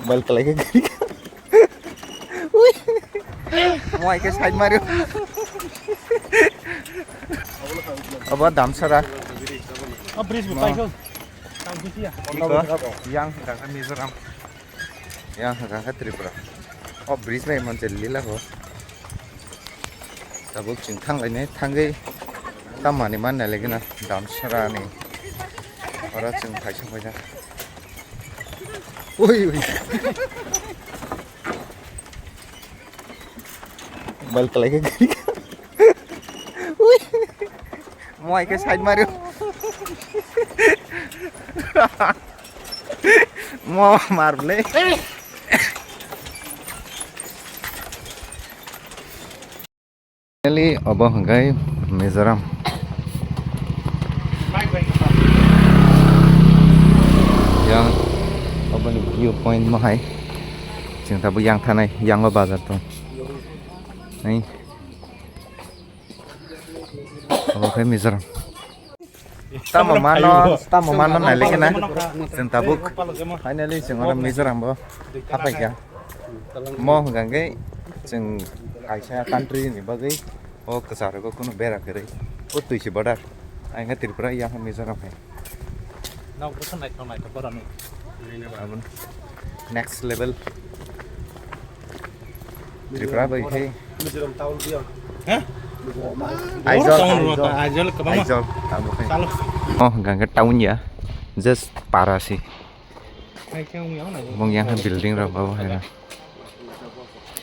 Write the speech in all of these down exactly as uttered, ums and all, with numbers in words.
Mobile kalai khe gari. Ui. Mo ai khe side mario. Abo Damsara. Oh, bridge bo paikho. Iko, yang hwnkha khe Mizoram. Yang hwnkha khe Tripura. Oh, bridge bai manse lila ko. Tabuk chwng thanglainai, thangwi tamani manna legena Damsarani. Oro chwng phaisa phaisa. Ui, ui. Mobile kalai khe gari. Ui. Mo ai khe side mario. Mo mar bole. Finally, obo hwnkhe Mizoram. Yang oboni view point mo hai. Chwng tabuk yang thanai, yango bazar tong. Nai. Obo khe Mizoram. Tamo mano, tamo mano nai lekhe na. Chwng tabuk. Finally, chwng oro Mizoram bo hapai kha. Mo hwnkha khe chwng kaisa country ni bagwi o kwcharo kunu bera kwrwi. O twi se border. Ang khe Tripura, yang Mizoram hai. Nok bwsa naithok naithok borok ni. Aboni next level. Tripura bai khe. Mizoram town dia. Hah? Aizawl, Town Aizawl. Rota, Aizawl kwbangma. Aizawl, tamo khe. Chalo. Oh, hwnkha khe town ya. Just para si. Hai khe wng yang na. Mung yang building rok bo hai na.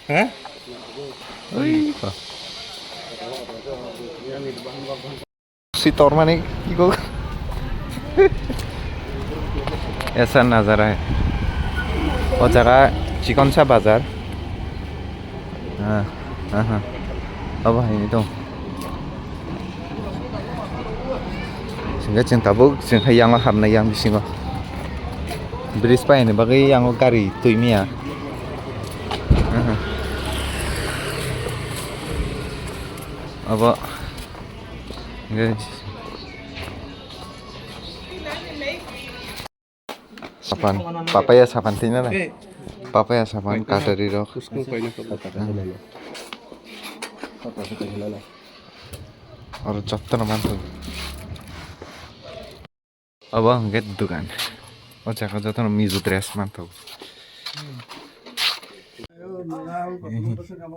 Hah? Ui. Si tormani iko. Esa nazara hai. O jaga chikonsa bazar. Ha, ha, ha. Abo hai ni tong. Singga chwng tabuk chwng hai yang o habnai yang bisingo. Bridge pai ni bagwi yang o gari twi mia. Ha, ha. Abo. Sapan, papaya sapan tina na. Papaya sapan, katari rok. Oro jotto no manthogo. Obo hwnkhe dugan. O jaga jotono Mizo dress manthogo.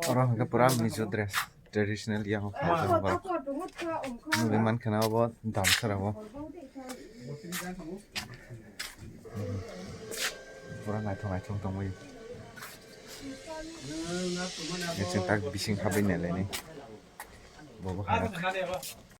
Oro hwnkhe pura Mizo dress. Traditional yang kha jang ba. Nugwi mankha na obo damsara bo. Pura naithok naithok tongwi. Chwng tak bising habwi nailai ni. Bobo hai.